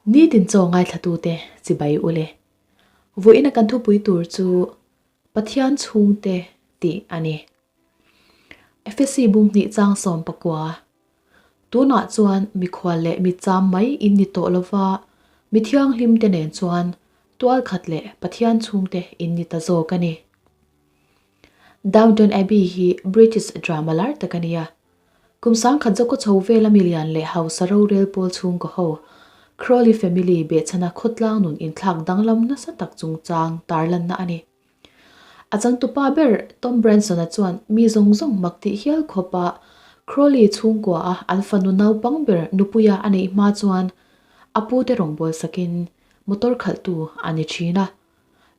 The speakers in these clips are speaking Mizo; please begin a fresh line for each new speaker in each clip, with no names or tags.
Nitin chaw ngaithlatute chibai ule. Vawiina kan thupui tur chu Pathian chhungte tih a ni. Efesi bung hnih chang 19. Tunah chuan mikhual leh mitcham mai in ni tawh lova, mi thianghlimte nen chuan tualkhat leh Pathian chhungte in ni ta zawk a ni. Downton Abbey hi British drama lar tak a ni a. Kum sangkhat zawka chho vela milian leh hausa rorel pawl chhungkaw ho, Crawley family behchhana khawtlang nun inthlak danglam nasa tak chungchang tarlanna a ni. A changtupa ber Tom Branson-a chuan mi zawng zawng mak tih hial khawpa Crawley chhungkua a an fanu naupang ber nupuia a neih hma chuan a pute rawngbâwl sakin motor khalhtu a ni thin a.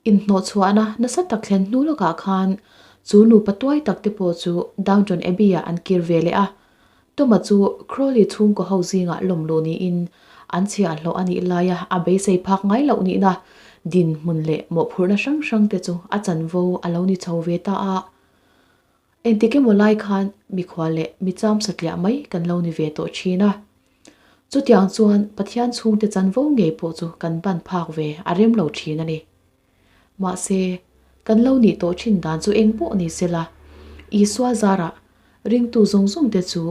Inhnawhchhuahna nasa tak thlen hnu lawkah khan chu nupa tuai tak te pawh chu Downton Abbey-ah an kir ve leh a. Toma chu Crawley chhungkaw ho zingah lawm luh niin an chhiahhlawh a nih laia a beisei phak ngai loh nihna dinhmun leh mawhphurhna hrang hrang te chu a chanvo a lo ni chho ve ta a. Engtik emaw lai khan mikhual leh micham satliah mai kan lo ni ve tawh thin a. Chutiang chuan Pathian chhungte chanvo ngei pawh chu kan ban phak ve a rem lo thin a ni. Mahse, kan lo nih tawh thin dan chu eng pawh ni sela, Isua zarah ringtu zawng zawng te chu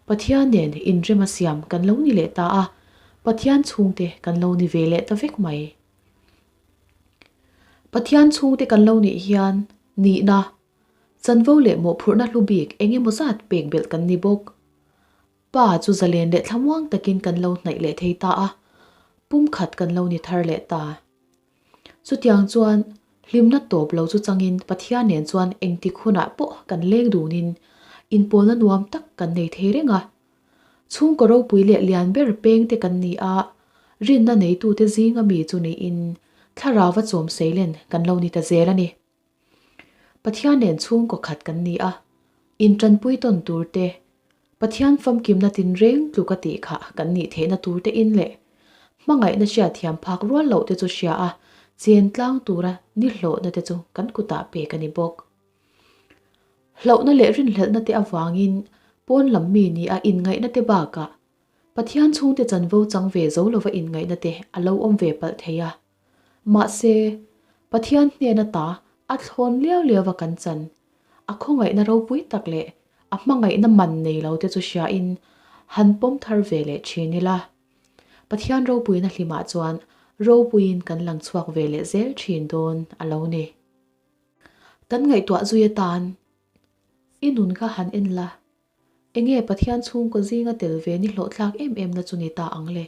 Pathian nen inrem a siam kan lo ni leh ta a, Pathian chhungte kan lo ni ve leh ta vek mai. Pathian chhungte kan lo nih hian nihna, chanvo leh mawhphurhna hlu bik eng emaw zat pek belh kan ni bawk. Pa chu zalen leh thlamuang takin kan lo hnaih leh thei ta a, pumkhat kan lo ni thar leh ta. Chutiang chuan hlimna tawp lo chu changin Pathian nen chuan engtik hunah pawh kan leng dunin inpawlna nuam tak kan nei thei reng a. Chhungkaw ropui leh lian ber pengte kan ni a, rinna neitute zinga mi chu niin thlarauva chawm seilen kan lo ni ta zel a ni. Pathian nen chhungkaw khat kan ni a, intanpui tawn tur te, Pathian famkimna tinreng tluk a tih kha kan nih theihna tur te in leh hmangaihna hriatthiam phak rual loh te chu hria a, chen tlang tura ni hlawhna te chu kan kutah pek a ni bawk. Hlauhna leh rinhlelhna te avangin pawn lam mi ni a inngaihna te bakah Pathian chhungte chanvo chang ve zo lova inngaihna te a lo awm ve palh thei a. Mahse, Pathian hnen ata a thlawn liau liau a kan chan, a khawngaihna ropui tak leh a hmangaihna man nei lo te chu hriain han pawm thar ve leh thin ila. Pathian ropuina hlimah chuan ropuiin kan lang chhuak ve leh zel thin dawn a lo ni. Kan ngaihtuah zui atan i nun kha han en la, Enge Pathian chhungkaw zinga tel ve ni hlawhthlak em em na chu ni ta ang le?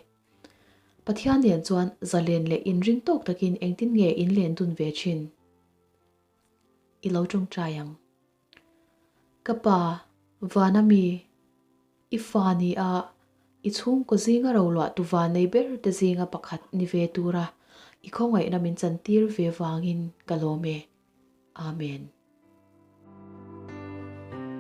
Pathian nen chuan zalen leh inring tawk takin engtin nge in len dun ve thin? I lo tawngtai ang. Ka pa, vana mi, i fa ni a, i chhungkaw zinga roluah tu van nei ber te zinga pakhat ni ve tura i khawngaihna min chantir ve vangin ka lawm e. Amen.